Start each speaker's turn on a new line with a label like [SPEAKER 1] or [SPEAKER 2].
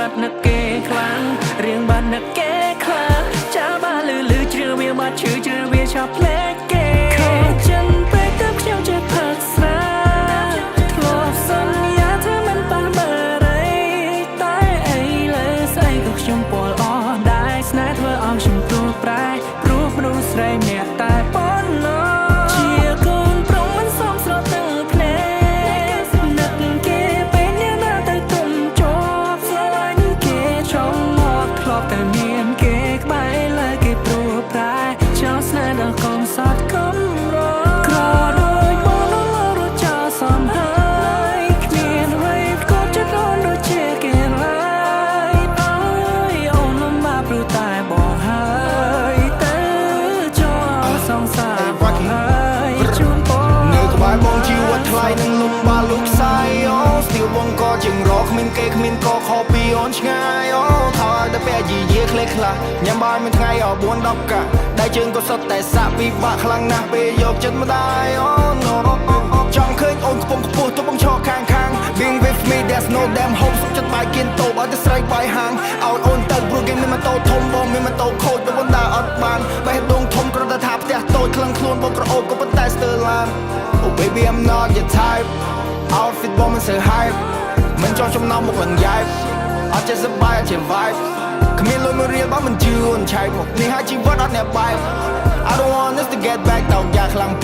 [SPEAKER 1] បាត់នឹកគេខ្លាំងរៀងបាត់នឹកគេខ្លាំងចាបានលឺលឺជ្រឿវាបាត់ឈឺជ្រឿវាឆាប់ភ្លេចគេខកចិនពេកទៅខ្ញុំចេះផឹកស្រាធ្លាប់សន្យាថាមិនប៉ះបារីតែអីលើស្អីក៏ខ្ញុំពលអស់ដែរស្នេហ៍ធ្វើឲ្យខ្ញុំព្រួប្រែព្រោះមនុស្សស្រីម្នាក់តែប៉ុណ្ណោះជាកូនប្រុសមិនសមស្រទាំងភ្នែកនឹកគេពេលអ្នកណាទៅទុំជាប់ស្រឡាញ់គេចង់មកធ្លាប់តែមានគេក្បែរលើគេព្រួប្រែចោលស្នេហ៍ដល់កុំសតកំរក្រដូចបងរត់ចោលសំហើយគ្មានអ្វីក៏ចិត្តអូនដូចជាគេឡើយអើយអូនលំបាកព្រោះតែបងហើយទៅចោលសង្សារបងហើយជូនបង
[SPEAKER 2] នៅក្បែរបងជីវិតថ្លៃនឹងលំបាកលុកខ្សែអូស្ទៀវបងក៏ជាងរកគ្មានគេគ្មានកខពីអូនឆ្ងាយអូថោឲ្យតែពាក់យីយាក្លេខ្លះញ៉ាំបាយមួយថ្ងៃអ4 10កាក់ដៃជើងក៏សុទ្ធតែសាក់ពិបាកខ្លាំងណាស់ពេលយកចិត្តម្ដាយអូ no ចង់ឃើញអូនខ្ពង់ខ្ពស់ទោះបងឈរខាងខាង Being with me, there's no damn hope សុខចិត្តបាយគៀនតូបឲ្យតែស្រីបាយហាងឲ្យអូនទៅព្រោះគេមានម៉ូតូធំបងមានម៉ូតូខូចទៅបណ្ដាអត់បានបេះដូងធំគ្រាន់តែថាផ្ទះតូចក្លឹងខ្លួនបងក្រអូបក៏ប៉ុន្តែស្ទើរឡាន Oh baby, I'm not your type. Outfit បងមិនសូវ hype មិនចង់ចំណោមមុខឡើងយ៉ែបអត់ចេះសប្បាយអត់ចេះ vibe គ្មានលុយមួយរៀលបងមិនជឿអូនឆែកមកនេះហើយជីវិតអត់អ្នកបែប I don't want us to get back តោកយ៉ាខ្លាំងពេក។